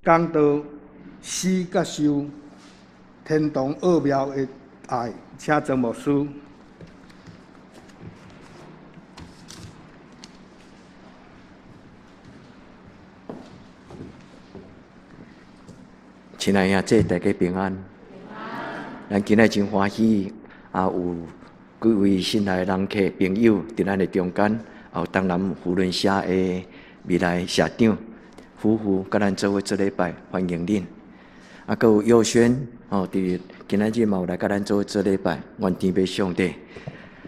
講道施佮受，天堂奧妙的愛，請曾牧師。親愛的兄弟，大家平安。咱今仔真歡喜，啊有幾位新來的人客朋友佇咱的中間，也有東南扶輪社的未來社長夫婦，佮咱做伙做禮拜，歡迎恁。啊，閣有佑軒哦，佇今仔日嘛有來佮咱做伙做禮拜，願天父上帝，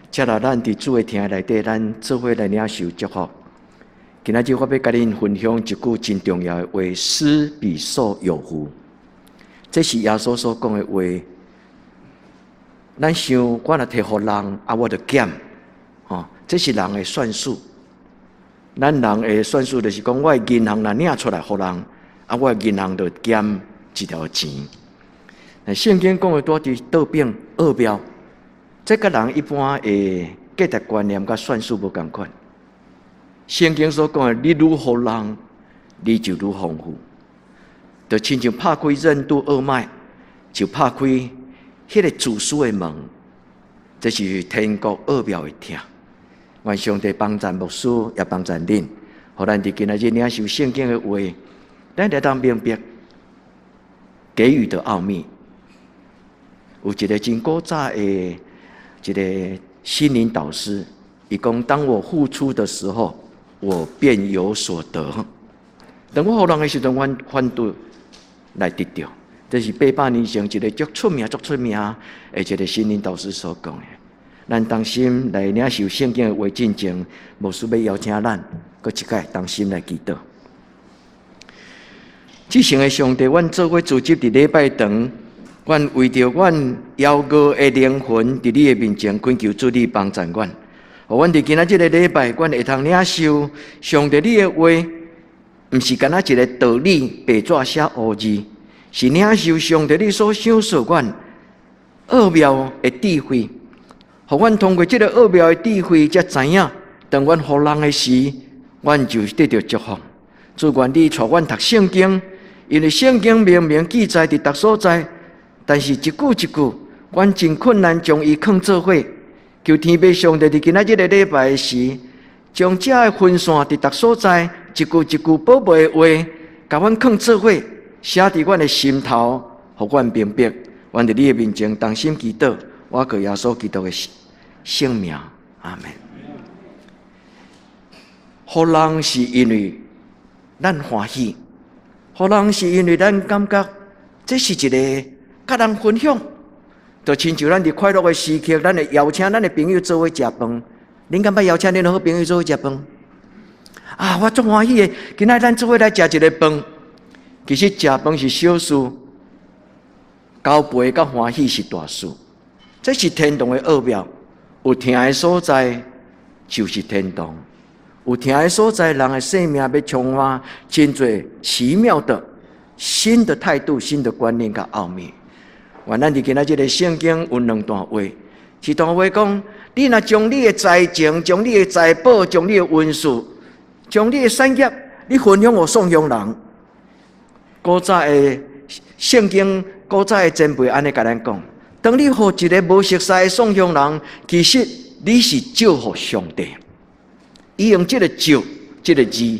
接來咱佇主的廳內底，咱做伙來領受祝福。今仔日我欲佮恁分享一句真重要的話：施比受有福。這是耶穌所講的話。咱想，我若提予人，啊，我就減，吼，這是人的算術。咱人的算術就是講，我的銀行若領出來予人，啊，我的銀行就減一條錢。但聖經講的拄佇倒反奧妙，這佮人一般的價值觀念佮算術無仝款。聖經所講的，你愈予人，你就愈豐富。就親像拍開任督二脈，就拍開彼个自私的門，這是天國奧妙的疼。願上帝幫贊牧師，也幫贊恁，予咱佇今仔日領受聖經的話，咱會當明白給予的奧秘。有一個真古早的一個心靈導師，伊講：當我付出的時候，我便有所得。當我予人的時陣，阮反倒來得著。這是800年前一個足出名、足出名的一個心靈導師所講的。咱同心來領受聖經的話進前，牧師欲邀請咱，閣一擺同心來祈禱。至聖的上帝，阮做伙聚集佇禮拜堂，阮為著阮枵餓的靈魂，佇你的面前懇求主你幫贊阮，予阮佇今仔這个禮拜，阮會通領受上帝你的話，毋是干焦一个道理，白紙寫烏字，是領受上帝你所賞賜阮奧妙的智慧，予阮通過這个奧妙的智慧，才知影當阮予人的時，阮就得著祝福。主願你帶阮讀聖經，因為聖經明明記載佇逐所在，但是一句一句，阮真困難將伊囥做伙。求天父上帝佇今仔這个禮拜的時，將這个分散佇逐所在一句一句寶貝的話，共阮囥做伙，寫佇阮的心頭，予阮明白。阮佇你的面前同心祈禱，我靠耶穌基督的聖名，阿們。予人是因為咱歡喜，予人是因為咱感覺這是一個佮人分享，就親像咱佇快樂的時刻，咱會邀請咱的朋友做伙食飯。恁敢捌邀請恁的好朋友做伙食飯？啊，我足歡喜的，今仔咱做伙來食一个飯。其實食飯是小事，交陪佮歡喜是大事。這是天堂的奧妙，有疼的所在就是天堂。有疼的所在，人的生命欲充滿真濟奇妙的新的態度、新的觀念佮奧秘。願咱佇今仔這个聖經有兩段話，一段話講：你若將你的財情、將你的財寶、將你的恩賜、將你的產業，你分享予宋鄉人。古早的聖經，古早的前輩按呢共咱講：當你予一个無熟似的宋鄉人，其實你是借予上帝。伊用這个借這个字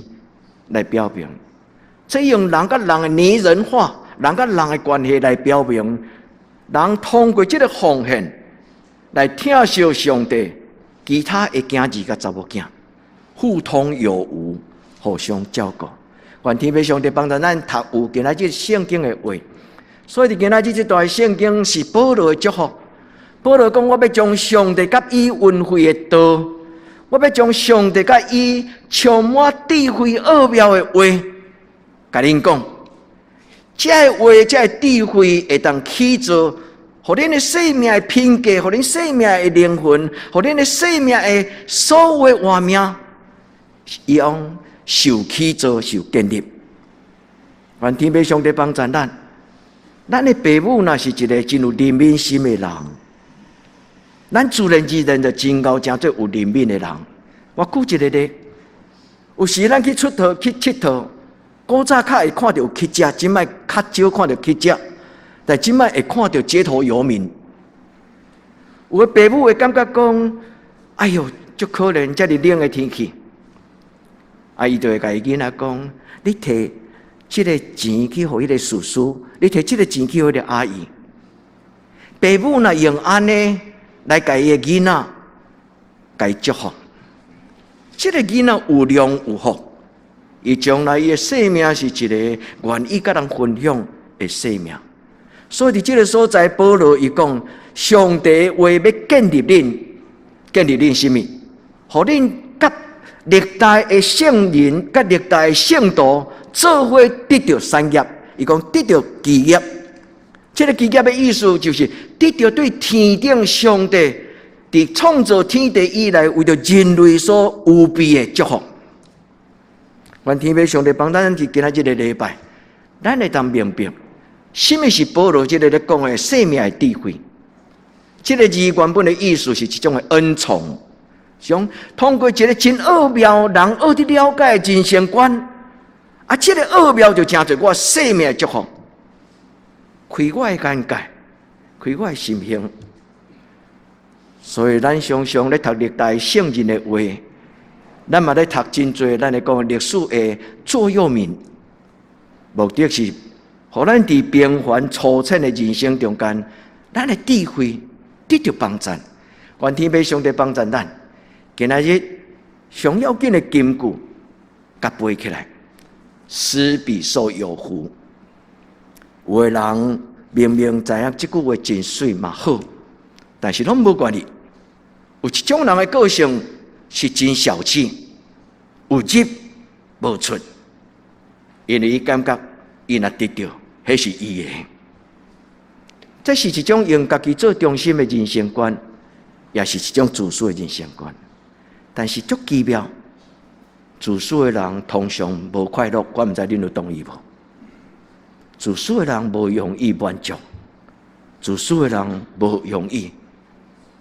來表明，這用人佮人的擬人化，人佮人的關係來表明，人通過這个奉獻來疼惜上帝，其他的囝兒佮查某囝互通有無，互相照顧。願天父上帝幫助咱讀有今仔日聖經的話，所以佇今仔日這段聖經是保羅的祝福。保羅講：我欲將上帝佮伊恩惠的道，我欲將上帝佮伊充滿智慧奧妙的話，共恁講。這个話，這个智慧會當起造，予恁的生命的品格，予恁生命的靈魂，予恁的生命的所有活命，伊攏受起造、受建立。願天父上帝幫助咱。咱的爸母若是一个真有憐憫心的人，咱自然而然就真𠢕成做有憐憫的人。我舉一个例，有時咱去出佗去𨑨迌，古早較會看著有乞食，這擺較少看著乞食，但這擺會看著街頭遊民。有的爸母會感覺講：哎喲，足可憐，遮爾冷的天氣。啊，伊就會共伊囡仔講：你提這个錢去予彼个叔叔，你提這个錢去予彼个阿姨。爸母若用按呢來共伊的囡仔，共伊祝福，這个囡仔有量有福，伊將來伊的生命是一個願意佮人分享的生命。所以佇這个所在，保羅伊講：上帝話欲建立恁，建立恁啥物？予恁佮歷代的聖人、佮歷代的聖徒做伙得著產業。伊講得著基業。這个基業的意思就是得著對天頂上帝佇創造天地以來為著人類所預備的祝福。願天父上帝幫咱佇今仔這个禮拜，咱會當明白，啥物是保羅這个咧講的生命的智慧。這个字原本的意思是一種的恩寵，像通過一个真奧妙人愛去了解的人生觀，啊，這个奧妙就成做我生命的祝福，開我的眼界，開我的心胸。所以咱常常咧讀歷代聖人的話，咱嘛咧讀真濟，咱咧講歷史的座右銘，目的是予咱佇平凡粗淺的人生中間，咱的智慧得著幫贊。願天父上帝幫贊咱。今仔日上要緊的金句，共背起來，施比受有福。有的人明明知影這句話真媠嘛好，但是攏無願意。有一種人的個性是真小氣，有入無出，因為伊感覺伊若得著，彼是伊的。這是一種用家己做中心的人生觀，也是一種自私的人生觀。但是足奇妙，自私的人通常無快樂，我毋知恁有同意無？自私的人無容易滿足，自私的人無容易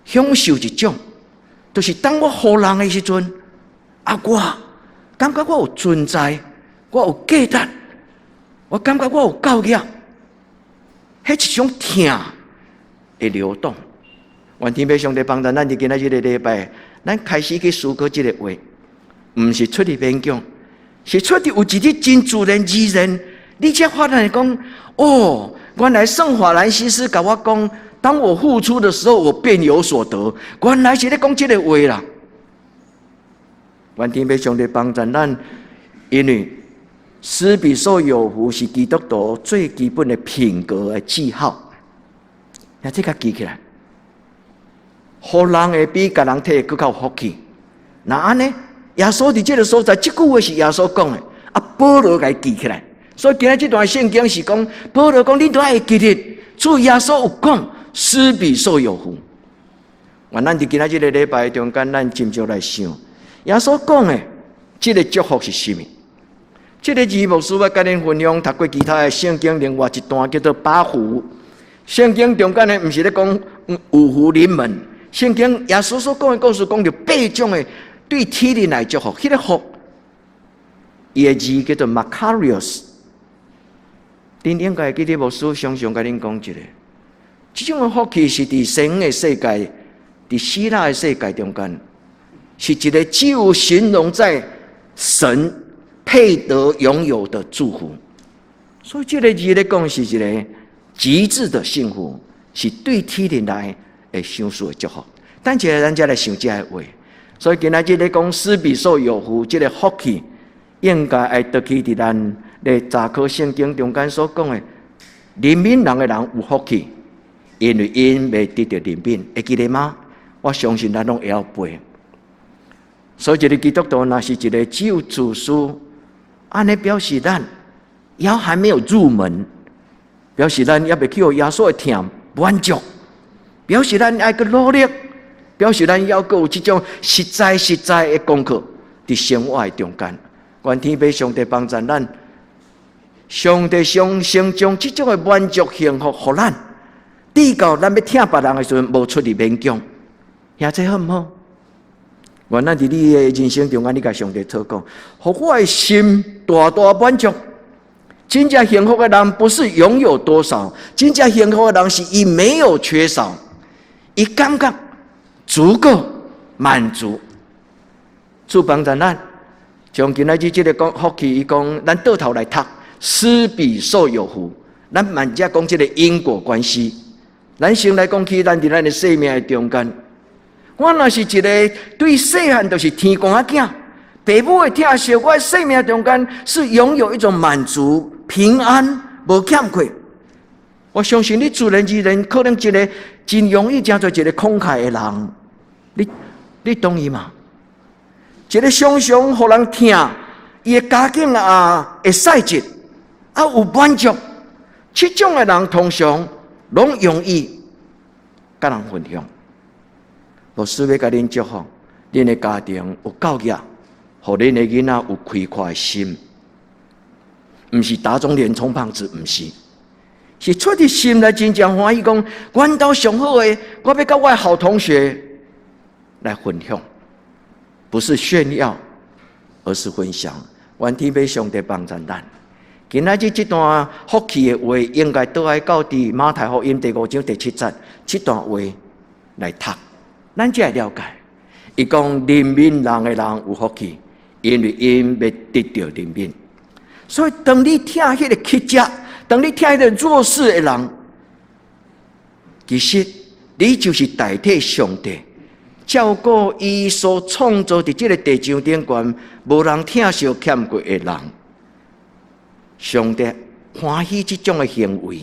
享受一種，就是當我予人的時陣，啊，我感覺我有存在，我有價值，我感覺我有夠額，彼一種疼會流動。願天父上帝幫助咱，佇今仔這个禮拜，咱開始去思考這个話，毋是出於勉強，是出佇有一日真自然而然，你才發現講，哦，原來聖法蘭西斯共我講，當我付出的時候，我便有所得。原來是咧講這个話啦。願天父上帝幫助咱，因為施比受有福是基督徒最基本的品格的記號。來，這個記起來。予人會比共人提閣較有福氣。若按呢，耶穌佇這个所在，這句話是耶穌講的，啊，保羅共伊記起來。所以今仔這段聖經是講，保羅講，恁都愛記得，主耶穌有講，施比受有福。願咱佇今仔這个禮拜中間，咱斟酌來想，耶穌講的這个祝福是啥物？這个字牧師欲共恁分享，讀過其他的聖經，另外一段叫做八福。聖經中間呢，毋是咧講五福臨門。聖經耶穌所講的故事，講著八種的對天靈來祝福，彼个福，伊的字叫做 Makarios。恁應該會記得牧師常常共恁講一个，這種的福氣是佇西方的世界，佇希臘的世界中間，是一个只有形容在神配得擁有的祝福。所以這个字咧講是一个極致的幸福，是對天靈來會享受的祝福。等一下咱才來想這个話。所以今仔日咧講施比受有福，這个福氣應該愛倒去佇咱咧查考聖經中間所講的，憐憫人的人有福氣，因為𪜶欲得著憐憫，會記得嗎？我相信咱攏會曉背。所以一个基督徒若是一个只有自私，按呢表示咱猶還沒有入門，表示咱猶未去予耶穌的疼滿足，表示咱愛閣努力，表示咱猶閣有這種實在實在的功課佇生活的中間。願天父上帝幫助咱，上帝上先將這種的滿足幸福予咱，直到咱欲疼別人的時陣，無出佇勉強，遐這好毋好？願咱佇你的人生中間，你共上帝禱告，予我的心大大滿足。真正幸福的人不是擁有多少，真正幸福的人是伊沒有缺少，伊感覺足夠滿足。主幫助咱，將今仔日這个講福氣，伊講咱倒頭來讀，施比受有福。咱慢才講這个因果關係。咱先來講起咱佇咱的生命的中間，我若是一個對細漢就是天公仔囝，父母的疼惜，我的生命中間是擁有一種滿足、平安、無欠缺。我相信你自然而然可能一個真容易成做一個慷慨的人，你同意嗎？一個常常予人疼，伊的家境啊會使節，啊有滿足，這種的人通常攏容易佮人分享。牧師欲共恁祝福，恁的家庭有教育，予恁的囡仔有開闊的心，毋是打腫臉充胖子，毋是，是出佇心內真正歡喜，講阮兜上好的，我欲佮我的好同學來分享，不是炫耀，而是分享。願天父上帝幫助咱。今仔日這段福氣的話，應該倒來到佇馬太福音第五章第七節這段話來讀，咱才會了解。伊講憐憫人的人有福氣，因為𪜶欲得著憐憫。所以當你疼彼個乞食，當你疼彼個弱勢的人，其實你就是代替上帝照顧伊所創造佇這个地上頂懸無人疼惜欠缺的人。上帝歡喜這種的行為，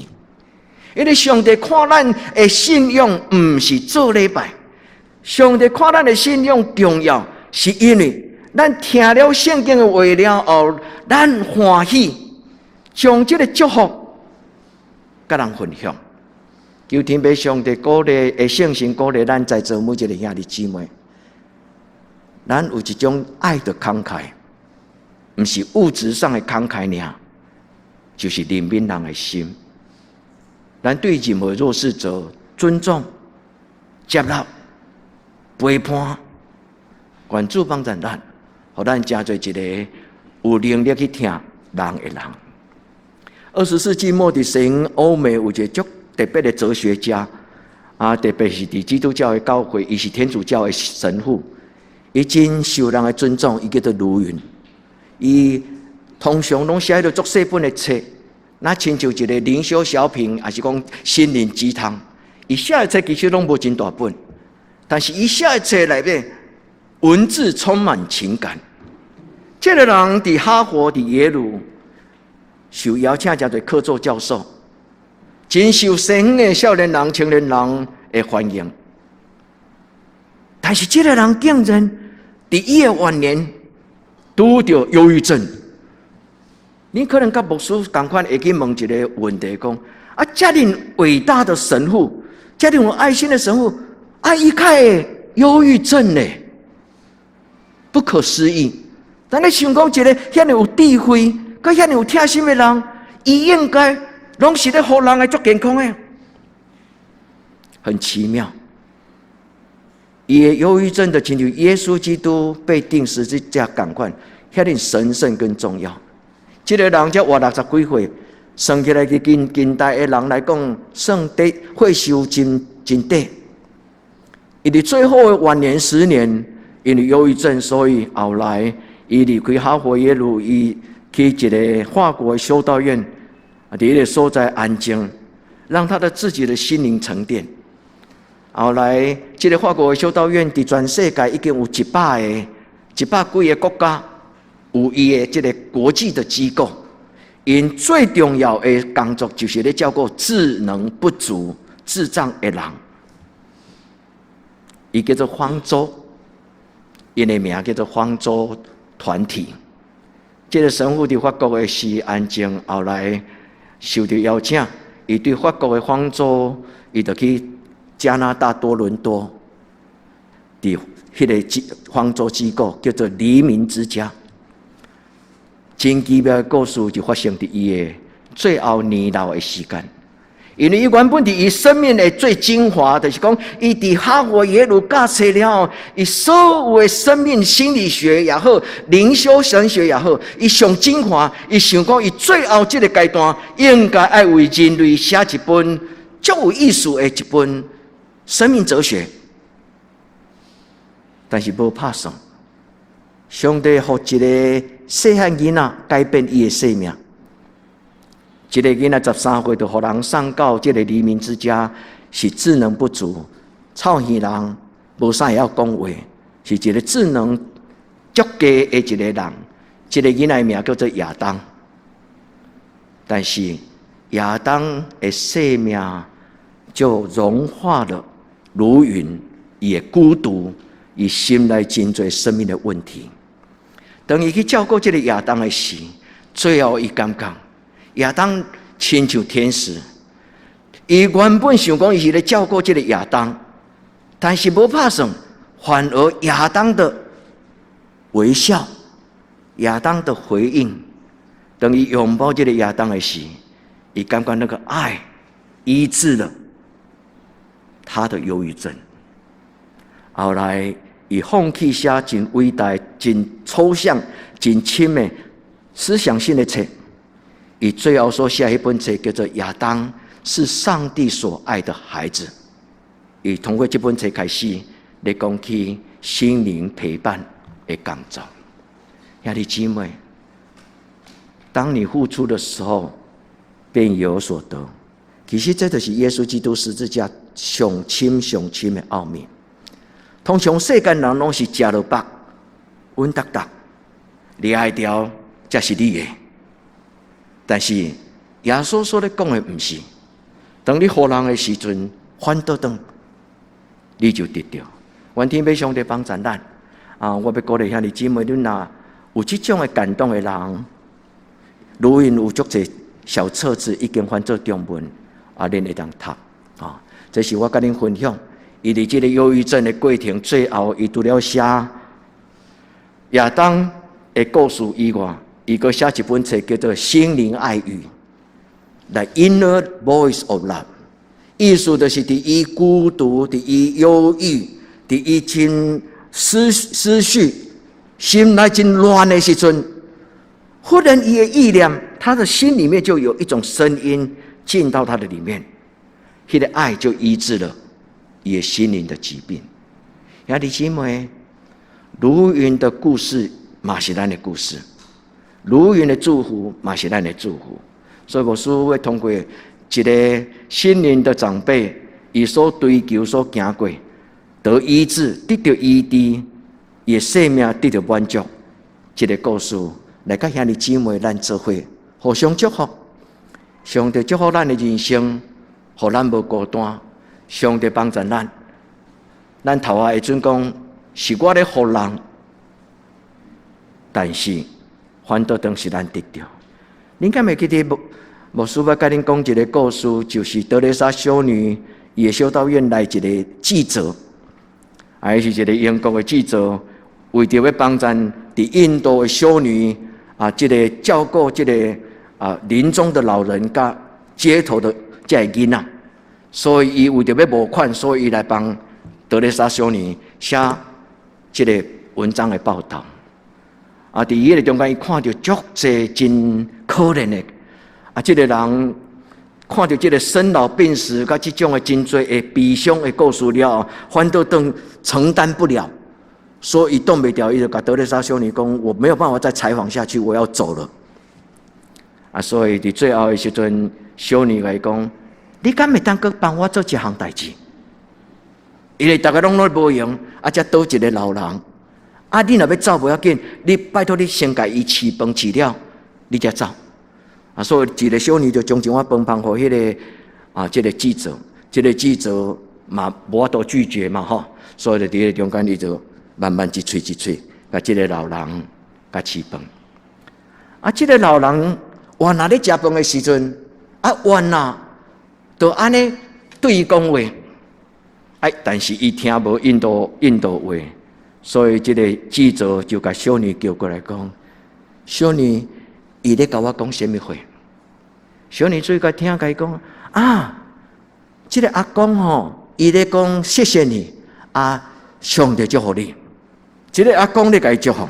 因為上帝看咱的信仰毋是做禮拜，上帝看咱的信仰重要，是因為咱聽了聖經的話了後，咱歡喜將這个祝福佮人分享。求天父上帝鼓勵的聖神鼓勵咱在座每一個兄弟姊妹，咱有一種愛的慷慨，毋是物質上的慷慨爾。就是憐憫人的心，咱對任何弱勢者尊重、接納、陪伴，願主幫助咱，予咱成做一個有能力去疼人的人。20世紀末佇西方歐美有一個足特別的哲學家，啊，特別是佇基督教的教會，伊是天主教的神父，伊真受人的尊重，伊叫做盧雲，伊通常攏寫彼個足細本的冊，若親像一個靈修小品，抑是講心靈雞湯。伊寫的冊其實攏無真大本，但是伊寫的冊內面文字充滿情感。這个人佇哈佛、佇耶魯受邀請，成做客座教授，真受西方的少年人、青年人的歡迎。但是這个人竟然佇伊的晚年拄著憂鬱症。你可能佮牧師仝款會去問一个問題，講啊，遮爾偉大的神父，遮爾有愛心的神父，啊，伊較會憂鬱症呢？不可思議。但你想講一个遐爾有智慧、閣遐爾有疼心的人，伊應該攏是咧予人會足健康的，很奇妙。伊的憂鬱症的親像耶穌基督被釘十字架仝款，遐爾神聖跟重要。這个人才活六十幾歲，算起來，佇近近代的人來講，算得歲數真真短。伊佇最後的晚年10年，因為憂鬱症，所以後來伊離開哈佛耶魯，伊去一个法國的修道院，啊，佇彼個所在安靜，讓他的自己的心靈沉澱。後來，這个法國的修道院佇全世界已經有100幾个國家。有伊的這个國際的機構，𪜶最重要的工作就是咧照顧智能不足、智障的人。伊叫做方舟，𪜶的名叫做方舟團體。這个神父佇法國的時安靜，後來受著邀請，伊對法國的方舟，伊就去加拿大多倫多，佇彼个機方舟機構叫做黎明之家。真奇妙的故事就發生佇伊的最後年老的時間。因為伊原本佇伊生命的最精華，就是講，伊佇哈佛、耶魯教冊了後，伊所有的生命心理學也好，靈修神學也好，伊上精華，伊想講，伊最後這個階段應該愛為人類寫一本足有意思的一本生命哲學。但是無拍算，上帝予一個細漢囡仔改變伊的生命。這個囡仔13歲就予人送到這個黎明之家，是智能不足，臭耳人，無啥會曉講話，是一個智能足低的一個人。這個囡仔名叫做亞當，但是亞當的生命就融化了盧雲伊的孤獨，伊心內真濟生命的問題。當伊去照顧這個亞當的時，最後伊感覺亞當親像天使。伊原本想講伊是咧照顧這個亞當，但是無拍算，反而亞當的微笑，亞當的回應，當伊擁抱這個亞當的時，伊感覺那個愛醫治了他的憂鬱症。後來，伊放棄寫真偉大、真抽象、真深的思想性的冊，伊最後所寫彼本冊叫做《亞當是上帝所愛的孩子》。伊通過這本冊開始來講起心靈陪伴的工作。兄弟姊妹，當你付出的時候，便有所得。其實這就是耶穌基督十字架上深上深的奧秘。通常世間人攏是食落腹，穩當當，掠著才是你的。但是耶穌所咧講的毋是，當你予人的時陣，反倒轉，你就得著。願天父上帝幫助咱啊！我欲鼓勵兄弟姊妹，恁若有這種的感動的人，如因有足濟小冊子已經翻做中文，啊，恁會當讀啊。這是我佮恁分享。伊佇這個憂鬱症的過程，最後伊除了寫亞當的故事以外，伊閣寫一本冊叫做《心靈愛語》，The Inner Voice of Love。意思就是佇伊孤獨、佇伊憂鬱、佇伊真思緒、心內真亂的時陣，忽然伊的意念，他的心裡面就有一種聲音進到他的裡面，彼個愛就醫治了伊心靈的疾病。兄弟姊妹，盧雲的故事嘛是咱的故事，盧雲的祝福嘛是咱的祝福。所以牧師會通過一個心靈的長輩，伊所追求、所行過，得醫治、得著醫治，伊的生命得著滿足。這個故事來佮兄弟姊妹咱做伙，互相祝福。上帝祝福咱的人生，予咱無孤單。上帝幫助咱，咱頭仔會準講是我咧予人，但是反倒轉是咱得著。恁敢會記得牧師欲共恁講一個故事，就是德蕾莎修女伊的修道院來一個記者，還是一個英國的記者，為著欲幫助佇印度的修女啊，這個照顧這個啊臨終的老人佮街頭的這个囡仔。所以，伊為著欲募款，所以伊來幫德蕾莎修女寫這個文章的報道。啊，佇彼個中間，伊看著足濟真可憐的，啊，這個人看著這個生老病死，佮這種的真濟的悲傷的故事了後，反倒轉承擔不了，所以伊擋袂牢，伊就共德蕾莎修女講：我沒有辦法再採訪下去，我要走了。啊，所以佇最後的時陣，修女共伊講：你敢會當閣幫我做一項代誌？因為逐家攏攏無閒，啊，才倒一個老人。啊，你若欲走無要緊，你拜託你先共伊飼飯飼了，你才走。啊，所以一個修女就將一碗飯捧予彼個啊，這個記者，這個記者嘛無法度拒絕嘛吼，所以就佇彼個中間，伊就慢慢一喙一喙，共這個老人共飼飯。啊，這個老人原來咧食飯的時陣，啊，原來就按呢對伊講話，哎，但是伊聽無印度話，所以這個記者就共修女叫過來講：修女，伊咧共我講啥物話？修女注意共聽，共伊講啊，這个阿公吼，伊咧講謝謝你，啊，上帝祝福你。這个阿公咧共伊祝福，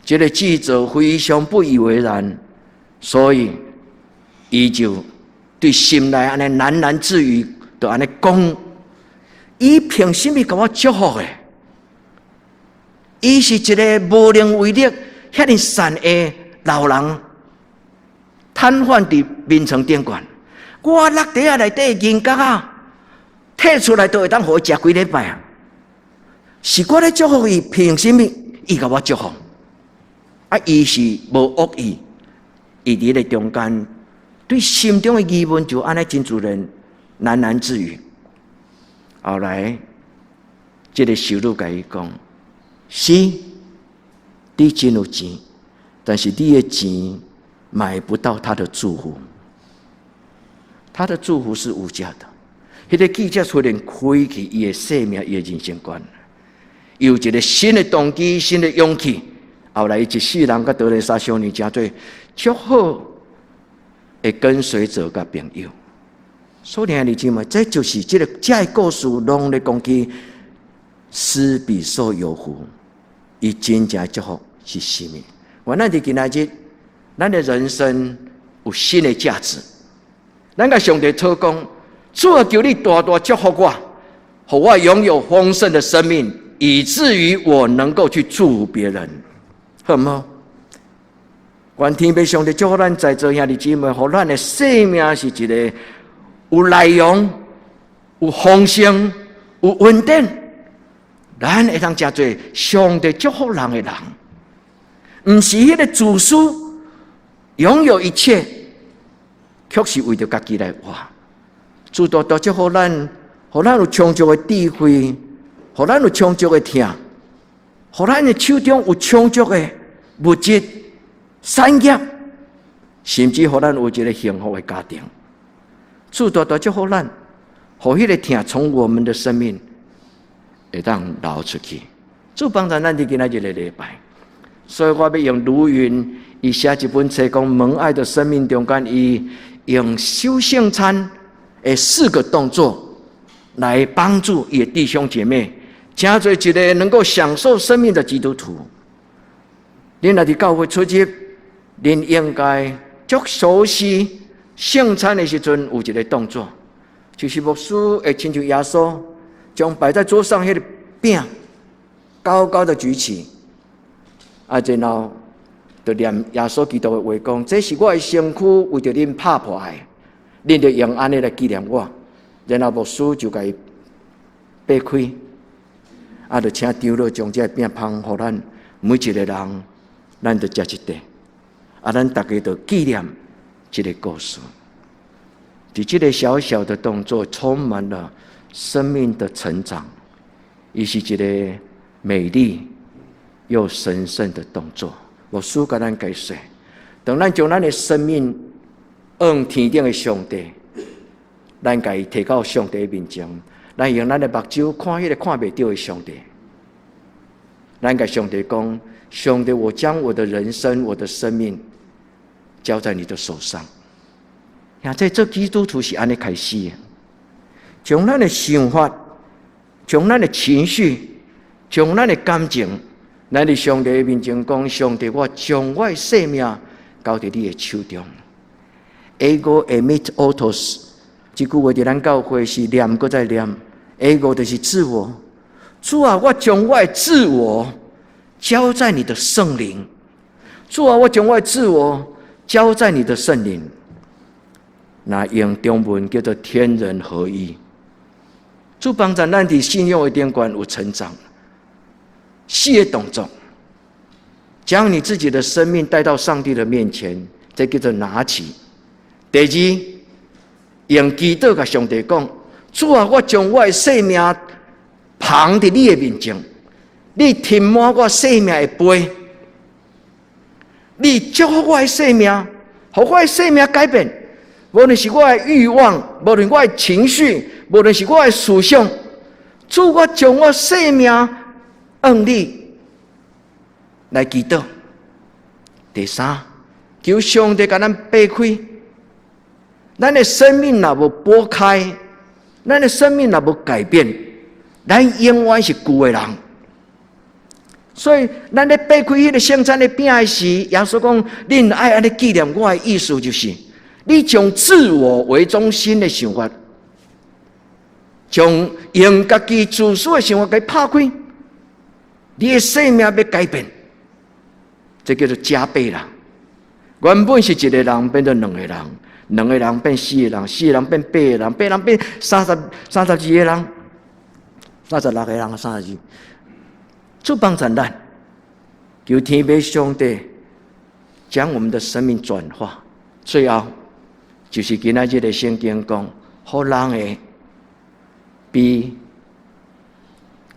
這个記者非常不以為然，所以伊就對心內按呢喃喃自語，就按呢講：伊憑啥物共我祝福的？伊是一个無能為力、遐爾善的老人，癱瘓佇眠床頂懸。我落袋仔內底銀角仔，提出來都會當予伊食幾禮拜啊！是我咧祝福伊，憑啥物伊共我祝福？啊，伊是無惡意，伊佇咧中間，對心中的疑問就按呢真自然喃喃自語。後來，這个修女共伊講：是，你真有錢，但是你的錢買不到他的祝福。他的祝福是無價的。彼个記者突然開啟伊的生命，伊的人生觀，有一个新的動機、新的勇氣。後來，伊一世人佮德蕾莎修女成做足好的跟隨者佮朋友。所以，兄弟姊妹，這就是這个這个故事，攏咧講起施比受有福。伊真正祝福是啥物？願咱佇今仔日，咱的人生有新的價值。咱共上帝禱告，主啊，求你大大祝福我，予我擁有豐盛的生命，以至於我能夠去祝福別人，好毋？願天父上帝祝福咱在座兄弟姊妹，予咱的生命是一个有內容、有豐盛、有恩典，咱會當成做上帝祝福人的人，毋是彼个自私，擁有一切，卻是為著家己來活。主大大祝福咱，予咱有充足的智慧，予咱有充足的疼，予咱的手中有充足的物質、產業，甚至予咱有一个幸福的家庭。主大大祝福咱，予彼个疼從我們的生命會當流出去。主幫助咱佇今仔日个禮拜，所以我欲用盧雲伊寫一本冊講蒙愛的生命中間，伊用守聖餐的四個動作來幫助伊的弟兄姐妹，成做一個能夠享受生命的基督徒。恁若佇教會出入，恁應該足熟悉聖餐的時陣有一個動作，就是牧師會親像耶穌將擺在桌上彼个餅高高的舉起，啊，然後就念耶穌基督的話講：這是我的身軀，為著恁拍破的，恁著用按呢來紀念我。然後牧師就共伊擘開，啊，就請長老將這个餅分予咱每一个人，咱就食一塊，啊，咱逐家就紀念這个故事。佇這个小小的動作，充滿了生命的成長，伊是一个美麗又神聖的動作。牧師共咱解釋，當咱將咱的生命向天頂的上帝，咱共伊提到上帝面前，咱用咱的目睭看彼个看袂著的上帝。咱共上帝講：上帝，我將我的人生、我的生命交在你的手上。呀，這做基督徒是按呢開始的，將咱的想法、將咱的情緒、將咱的感情，咱佇上帝面前講：上帝，我將我的生命交佇你的手中。Ego eimi autos，這句話佇咱教會是念閣再念。Ego 就是自我，主啊，我將我的自我交在你的聖靈。主啊，我將我的自我交在你的聖靈。那用中文叫做天人合一。主幫助咱佇信仰的頂懸有成長。四个動作，將你自己的生命帶到上帝的面前，這叫做拿起。第二，用祈禱共上帝講：主啊，我將我的生命捧佇你的面前，你填滿我生命的杯，你祝福我的生命，予我的生命改變。無論是我的慾望，無論我的情緒，無論是我的思想，主，我將我生命向你來祈禱。第三，求上帝共咱擘開，咱的生命若無擘開，咱的生命若無改變，咱永遠是舊的人。所以，咱咧擘開彼个聖餐的餅的時，耶穌講：恁愛按呢紀念我的意思，就是你將自我為中心的想法，將用家己自私的想法共拍開，你的生命欲改變，這叫做加倍啦。原本是一個人變做兩個人，兩個人變四個人，四個人變八個人，八個人變32個人，36個人，32。主幫助咱，求天父上帝將我們的生命轉化。最後就是今仔日的聖經講，予人的比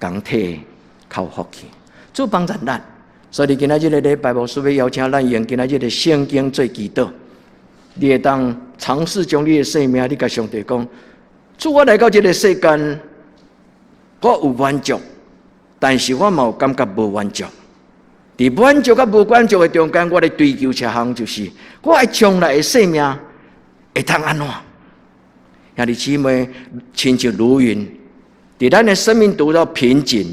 共體較有福氣。主幫助咱，所以今仔日的禮拜，牧師欲邀請咱用今仔日的聖經做祈禱。你會當嘗試將你的生命，你共上帝講：主，我來到這个世間，我有滿足。但是我嘛有感覺無滿足，佇滿足佮無滿足的中間，我咧追求一項就是，我的將來的生命會當按怎？兄弟姊妹，親像盧雲，佇咱的生命拄著瓶頸，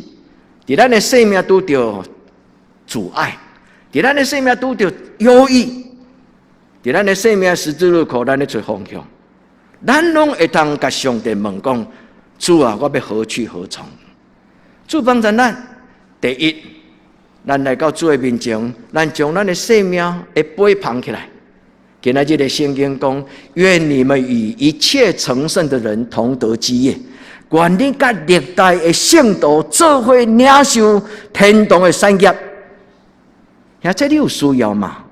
佇咱的生命拄著阻礙，佇咱的生命拄著憂鬱，佇咱的生命十字路口，咱咧揣方向，咱攏會當共上帝問講：主啊，我欲何去何從？主幫助咱，第一，咱來到主的面前，咱將咱的生命的杯捧起來。今仔日的聖經講：願你們與一切成聖的人同得基業。願恁佮歷代的聖徒做伙領受天堂的產業。遐這你有需要嗎？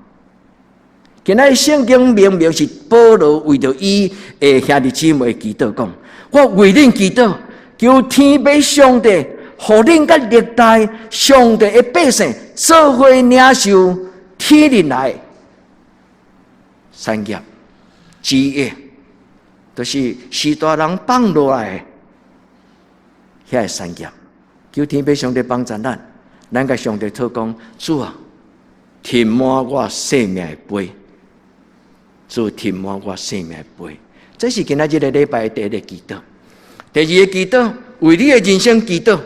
今仔日聖經明明是保羅為著伊的兄弟姊妹祈禱講：我為恁祈禱，求天父上帝，予恁佮歷代上帝的百姓做伙領受天裡來產業、基業，就是序大人放落來的遐个產業。求天父上帝幫助咱，咱共上帝禱講：主啊，填滿我生命的杯，主填滿我生命的杯。這是今仔這个禮拜的第一个祈禱。第二个祈禱，為你的人生祈禱。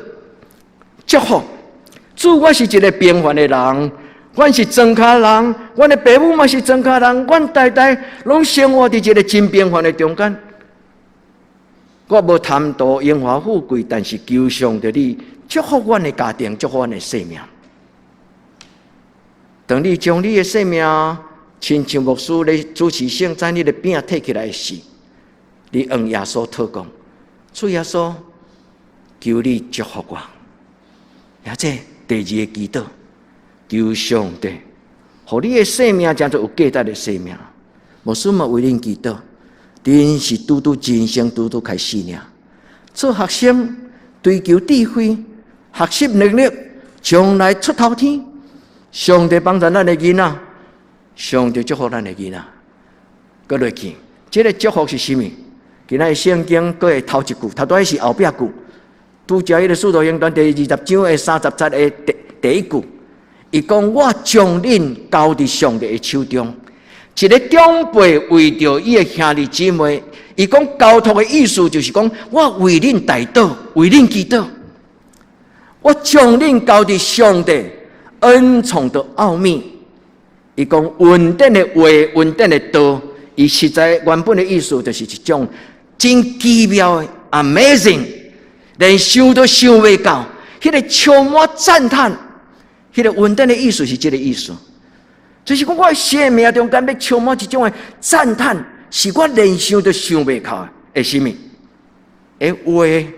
祝福主，我是一个平凡的人，阮是莊跤人，阮的爸母嘛是莊跤人，阮代代攏生活佇一个真平凡的中間。我無貪圖榮華富貴，但是求上帝你祝福阮的家庭，祝福阮的生命。當你將你的生命親像牧師咧主持聖餐，你的餅提起來時，你向耶穌禱告，主耶穌，求你祝福我。也這第二个祈禱，求上帝，予你的生命成做有價值的生命。牧師嘛為恁祈禱，恁是拄拄人生拄拄開始爾。做學生追求智慧，學習能力，將來出頭天。上帝幫助咱的囡仔，上帝祝福咱的囡仔。閣落去，這个祝福是啥物？今仔日聖經閣會頭一句，頭拄仔是後壁句。拄才彼个使徒行傳第20章的30節的第一句，伊講：我將恁交佇上帝的手中。一个長輩為著伊的兄弟姊妹，伊講交託的意思就是講，我為恁代禱，為恁祈禱，我將恁交佇上帝恩寵的奧秘。伊講恩典的話，恩典的道，伊實在原本的意思就是一種真奇妙的 amazing。連想都想袂到，彼个充滿讚嘆，彼个恩典的意思是這个意思，就是講我的生命中間欲充滿一種的讚嘆，是我連想都想袂到的，是啥物？的話，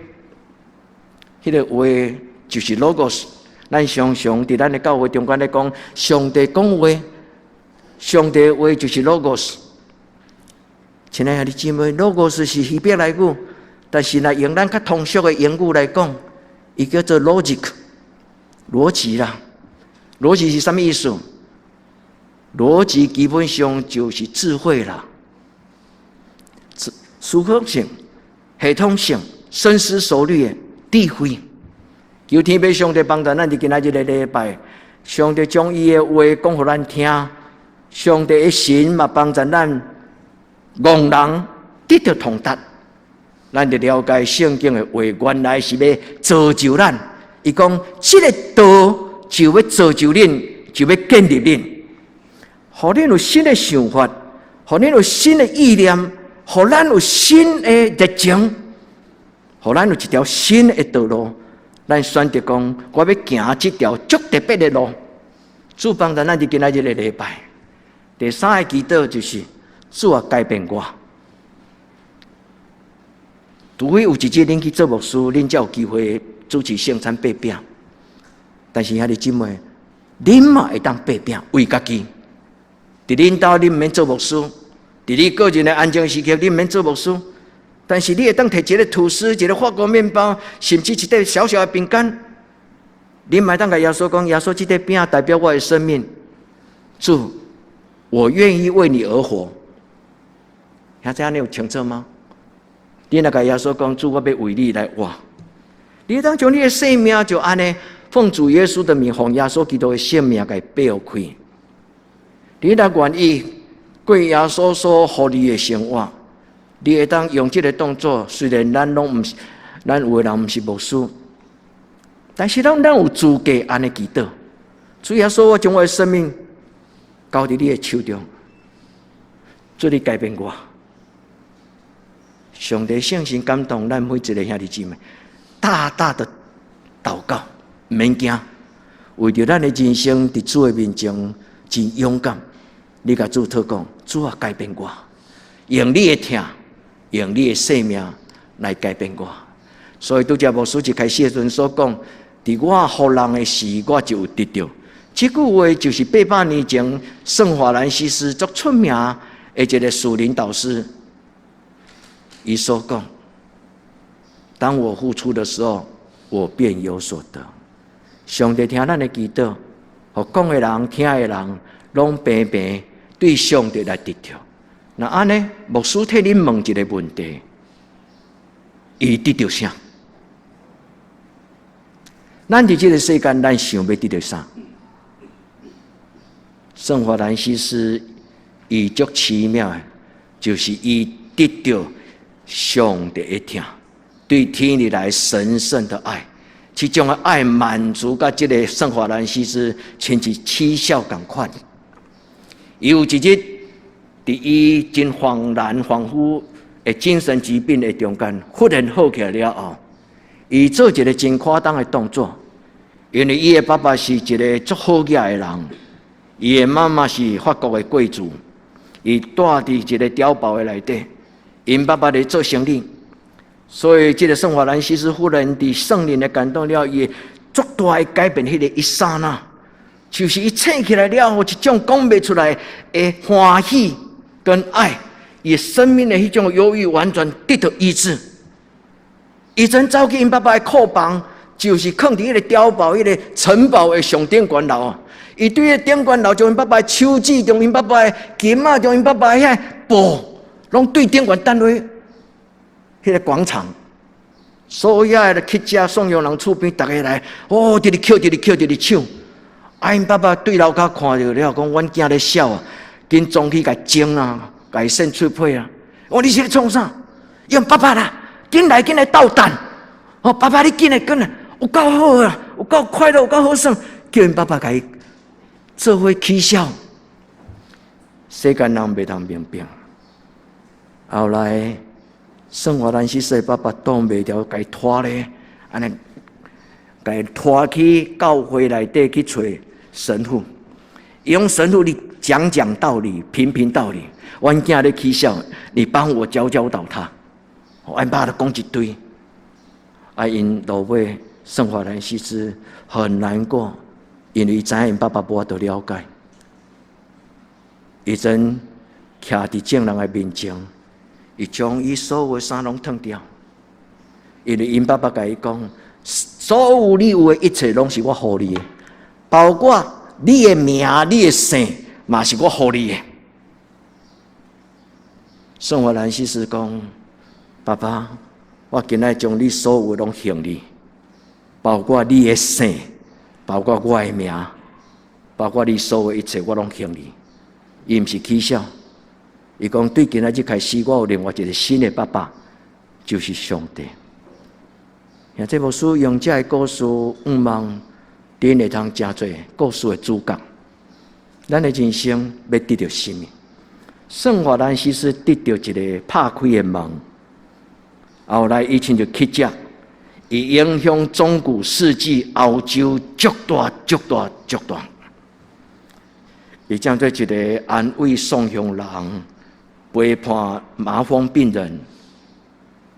彼个話就是 logos。咱常常佇咱的教會中間咧講，上帝講話，上帝話就是 logos。親愛的兄弟姊妹，logos 是希伯來語。但是若用咱較通俗的英語來講，伊叫做 logic，邏輯啦。邏輯是啥物意思？邏輯基本上就是智慧啦，思考性、系統性、深思熟慮的智慧。求天父上帝幫助咱，佇今仔這个禮拜，上帝將伊的話講予咱聽，上帝的神嘛幫助咱，戇人得著通達。咱就了解聖經的話，原來是欲造就咱。伊講，這个道就欲造就恁，就欲建立恁，予恁有新的想法，予恁有新的意念，予咱有新的熱情，予咱有一條新的道路。咱選擇講，我欲行這條足特別的路。主幫助咱佇今仔日的禮拜。第三个祈禱就是，主啊，改變我。除非有一日恁去做牧師，恁才有機會主持聖餐擘餅。但是兄弟姊妹，恁嘛會當擘餅為家己。佇恁兜恁毋免做牧師，佇你個人的安靜時刻，你毋免做牧師。但是你會當提一个吐司，一个法國麵包，甚至一塊小小的餅乾，你嘛會當共耶穌講：耶穌，這塊餅代表我的生命。主，我願意為你而活。兄弟，你有清楚嗎？你若共耶穌講：主，我欲為你來活。你會當將你的生命就按呢，奉主耶穌的名，奉耶穌基督的聖名，共伊擘開。你若願意過耶穌所予你的生活，你會當用這个動作。雖然咱攏毋是，咱有的人毋是牧師，但是咱有資格按呢祈禱。主耶穌，我將我的生命交佇你的手中，主，你改變我。上帝聖神感動咱每一个兄弟姊妹，大大的禱告，毋免驚，為著咱的人生佇主的面前真勇敢。你共主禱告，主啊，改變我，用你的疼，用你的生命來改變我。所以拄才牧師一開始的時陣所講，佇我予人的時，我就有得著。這句話就是800年前聖法蘭西斯足出名的一个屬靈導師。伊所講：當我付出的時候，我便有所得。上帝聽咱的祈禱，予講的人、聽的人，攏平平對上帝來得著。若按呢，牧師替恁問一个問題：伊得著啥？咱佇這个世間，咱想欲得著啥？聖法蘭西斯伊足奇妙的，就是伊得著上帝的疼，對天裡來神聖的愛，這種的愛滿足佮這个聖法蘭西斯親像起痟仝款。伊有一日，佇伊真恍然恍惚的精神疾病的中間，忽然好起來了後，伊做一个真誇張的動作，因為伊的爸爸是一个足好額的人，伊的媽媽是法國的貴族，伊蹛佇一个碉堡的內底。𪜶爸爸咧做生意，所以這个聖法蘭西斯忽然佇聖靈的感動了，伊足大的改變，彼个一剎那，就是伊醒起來了後，一種講袂出來的歡喜跟愛，伊生命的彼種憂鬱完全得到醫治。伊陣走去𪜶爸爸的庫房，就是囥佇彼个碉堡、彼个城堡的上頂懸樓啊。伊對彼頂懸樓，將𪜶爸爸的手指，將𪜶爸爸的琴仔，將𪜶爸爸遐布，攏對頂懸擲落彼个廣場，所有的去食送養人厝邊，逐家來，哦，佇咧哭，佇咧哭，佇咧搶。啊，𪜶爸爸對樓跤看著了，講阮囝咧痟啊，緊衝去共蒸啊，共伊搧喙皮啊。我你是咧創啥？伊講爸爸啦，緊來緊來鬥等。哦，爸爸你緊來緊來，有夠好啊，有夠快樂，有夠好耍，叫𪜶爸爸共伊做伙起痟。世間人袂通明白。後來，聖法蘭西斯的爸爸擋袂牢，共伊拖咧，按呢，共伊拖去教會內底去揣神父，用神父你講講道理，評評道理。阮囝咧起痟，你幫我教教導他。阮爸就講一堆，啊，𪜶落尾聖法蘭西斯很難過，因為伊知影𪜶爸爸無法度了解，伊陣徛佇眾人的面前。伊將伊所有的衫攏脫掉，因為𪜶爸爸共伊講：所有你有的一切攏是我予你的，包括你的名、你的姓，嘛是我予你的。聖法蘭西斯講：爸爸，我今仔將你所有攏還你，包括你的姓，包括我的名，包括你所有一切，我攏還你。伊毋是起痟。伊講對今仔日開始，我有另外一個新的爸爸，就是上帝。兄弟牧師用這个故事，向望恁會通成做故事的主角。咱的人生欲得著啥物？聖法蘭西斯得著一个拍開的門，後來伊親像乞者，伊影響中古世紀歐洲足大、足大、足大。伊成做一个安慰喪鄉人、陪伴麻風病人，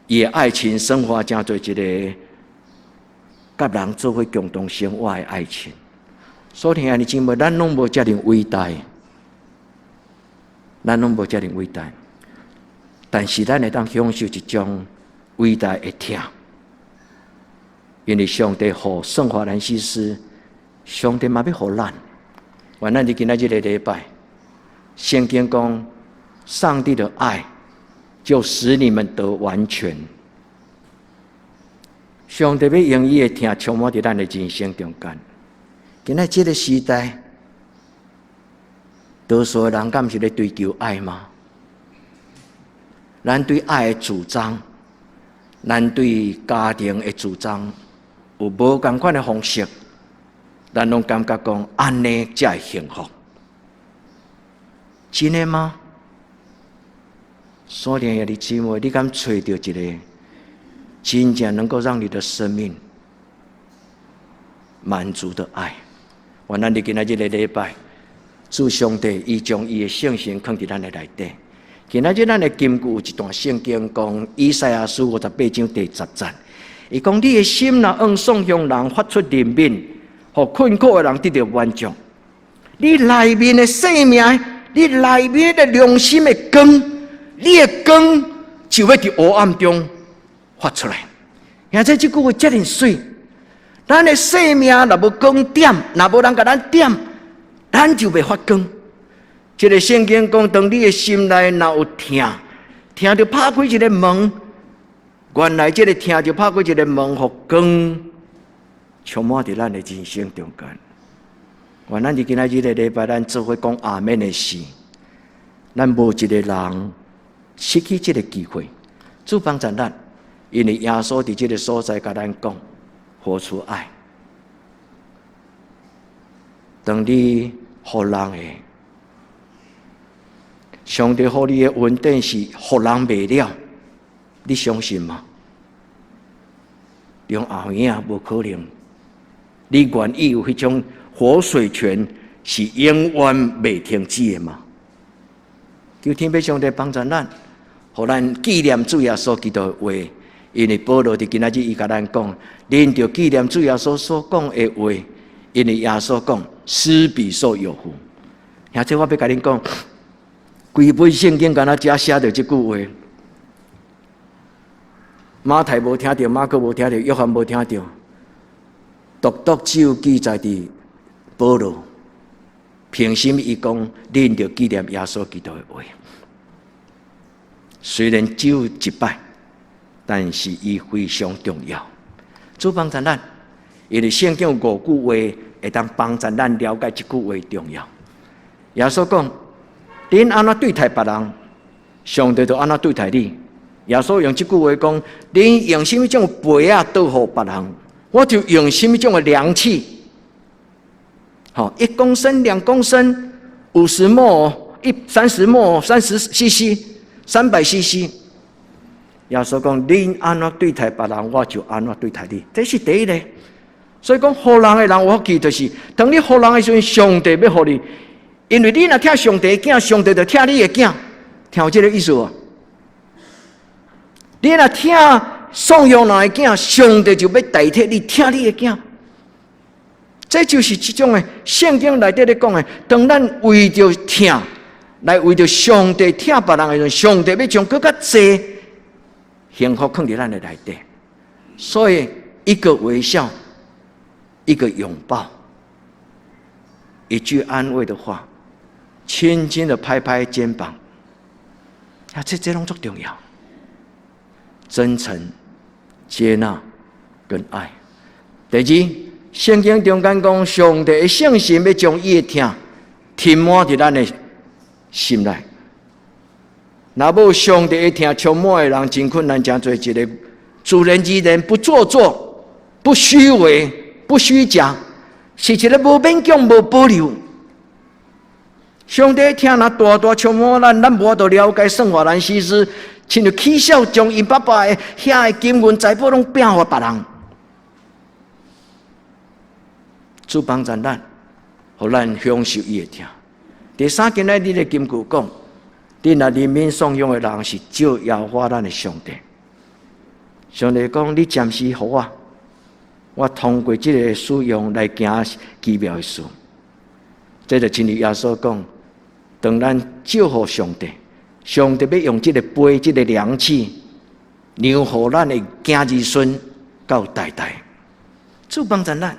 伊的愛情生活成做一个佮人做伙共同生活的愛情。所以兄弟姊妹，咱攏無遮爾偉大，咱攏無遮爾偉大，但是咱會當享受一種偉大的疼，因為上帝予聖法蘭西斯，上帝嘛欲予咱。願咱佇今仔這個禮拜，聖經講，上帝的愛就使你們得完全。上帝欲用伊的疼充滿佇咱的人生中間。今仔這个時代，多數的人敢毋是咧追求愛嗎？咱對愛的主張，咱對家庭的主張，有無仝款的方式，咱攏感覺講按呢才會幸福。真的嗎？所以兄弟姊妹，你敢揣著一个真正能夠讓你的生命滿足的愛？願咱佇今仔這个禮拜，主上帝伊將伊的聖神囥佇咱的內底。今仔日咱的金句有一段聖經講，以賽亞書58章第10節，伊講你的心若向喪鄉人發出憐憫，予困苦的人得著滿足。你內面的生命，你內面的良心的光，你的光就欲佇黑暗中發出來。而且這句話遮爾媠，咱的生命若無光點，若無人共咱點，咱就袂發光。這个聖經講，當你的心內若有疼，疼就拍開一个門，原來這个疼就拍開一个門，予光充滿佇咱的人生中間。願咱佇今仔日个禮拜，咱做伙講阿們的時，咱無一个人失去這个機會。主幫助咱，因為耶穌佇這个所在共咱講，活出愛。當你予人的，上帝予你的恩典是予人袂了，你相信嗎？用後影無可能。你願意有彼種活水泉是永遠袂停止的嗎？求天父上帝幫助咱，予咱紀念主耶穌基督的話。因為保羅佇今仔日伊共咱講，恁著紀念主耶穌所講的話，因為耶穌講，施比受有福。兄弟，我欲共恁講，規本聖經敢若只寫著這句話。馬太無聽著，馬可無聽著，約翰無聽著，獨獨只有記載佇保羅。憑什麼伊講，恁著紀念耶穌基督的話？雖然只有一擺，但是伊非常重要。主幫助咱，因為聖經有五句話會當幫助咱了解這句話重要。耶穌講：恁按怎對待別人，上帝就按怎對待你。耶穌用這句話講：恁用啥物種杯仔倒予別人，我就用啥物種的量器。吼，1公升、2公升、50 ml、30 ml、30 cc、300 cc。耶穌講：恁按怎對待別人，我就按怎對待你。這是第一个。所以講，予人的人有福氣，就是當你予人的時陣，上帝欲予你。因為你若疼上帝的囝，上帝就疼你的囝，聽有這个意思無？你若疼喪鄉人的囝，上帝就欲代替你疼你的囝。這就是這種的聖經內底咧講的，當咱為著疼，來為著上帝疼別人的時陣，上帝欲將閣較濟幸福囥佇咱的內底。所以，一個微笑，一個擁抱，一句安慰的話，輕輕的拍拍肩膀，啊，這攏足重要。真誠、接納跟愛。第二，聖經中間講，上帝的聖神欲將伊的疼填滿佇咱的心內。若無上帝的疼充滿的人，真困難，成做一個自然而然不做作、不虛偽、不虛假，是一個無勉強、無保留。上帝疼若大大充滿咱，咱無法度了解算法蘭西斯，親像起痟將𪜶爸爸的遐个金銀財寶攏摒予別人。主幫助咱，予咱享受伊的疼。第三，今仔日的金句講，恁若憐憫送養的人，是照耶和華咱的上帝。上帝講，你暫時予我，我通過這个使用來行奇妙的事。這就親像耶穌講，當咱祝福上帝，上帝欲用這个杯、這个量器，量予咱的子兒孫到代代。主幫助咱。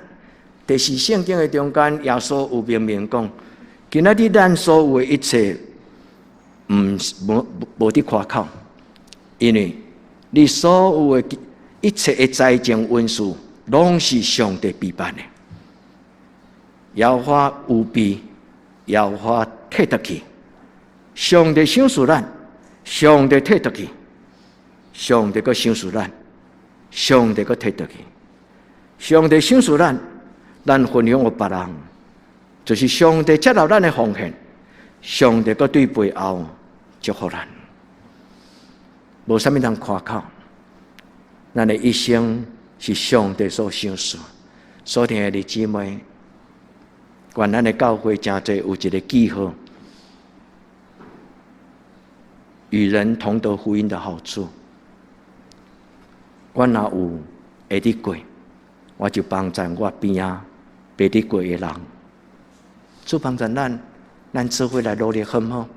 第四，聖經的中間，耶穌有明明講，今仔日咱所有的一切，毋無無得誇口，因為你所有的一切的災情恩賜，攏是上帝備辦的。耶和華預備，耶和華提得去，上帝賞賜咱，上帝提得去，上帝閣賞賜咱，上帝閣提得去，上帝賞賜咱，咱分享予別人，就是上帝接納咱的奉獻，上帝閣對背後祝福咱，無啥物通誇口。咱的一生是上帝所賞賜。所聽的姊妹，願咱的教會誠濟有一个記號，與人同得福音的好處。我若有會得過，我就幫助我邊仔袂得過的人。主幫助咱，咱做伙來努力，好毋好？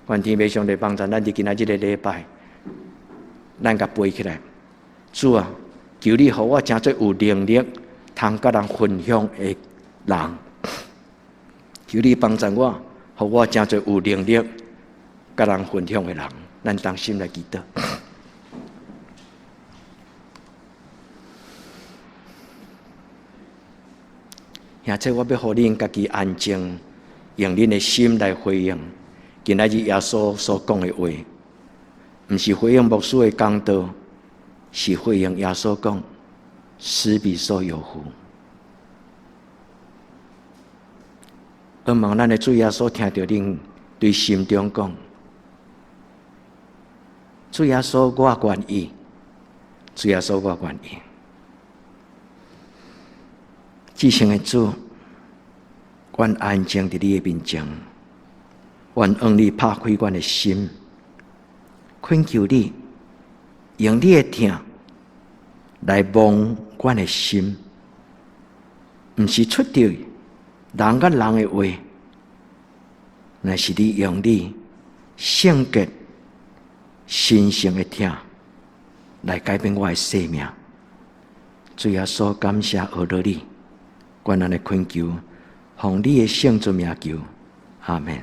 願天父上帝幫助咱，佇今仔這个禮拜，咱共背起來。主啊，求你予我成做有能力通佮人分享的人。求你幫助我，予我成做有能力佮人分享的人。咱同心來祈禱。兄弟，我欲予恁家己安靜，用恁的心來回應今仔日耶穌所講的話，毋是回應牧師的講道，是回應耶穌講：施比受有福。我望咱的主耶穌聽著恁對心中講：主耶穌，我願意。主耶穌，我願意。至聖的主，阮安靜佇你的面前，願向你拍開阮的心，懇求你用你的疼來摸阮的心，毋是出著人佮人的話，乃是你用你聖潔神聖的疼來改變我的生命。主耶穌，感謝阿羅你。阮按呢懇求，奉你的聖尊名求，阿們。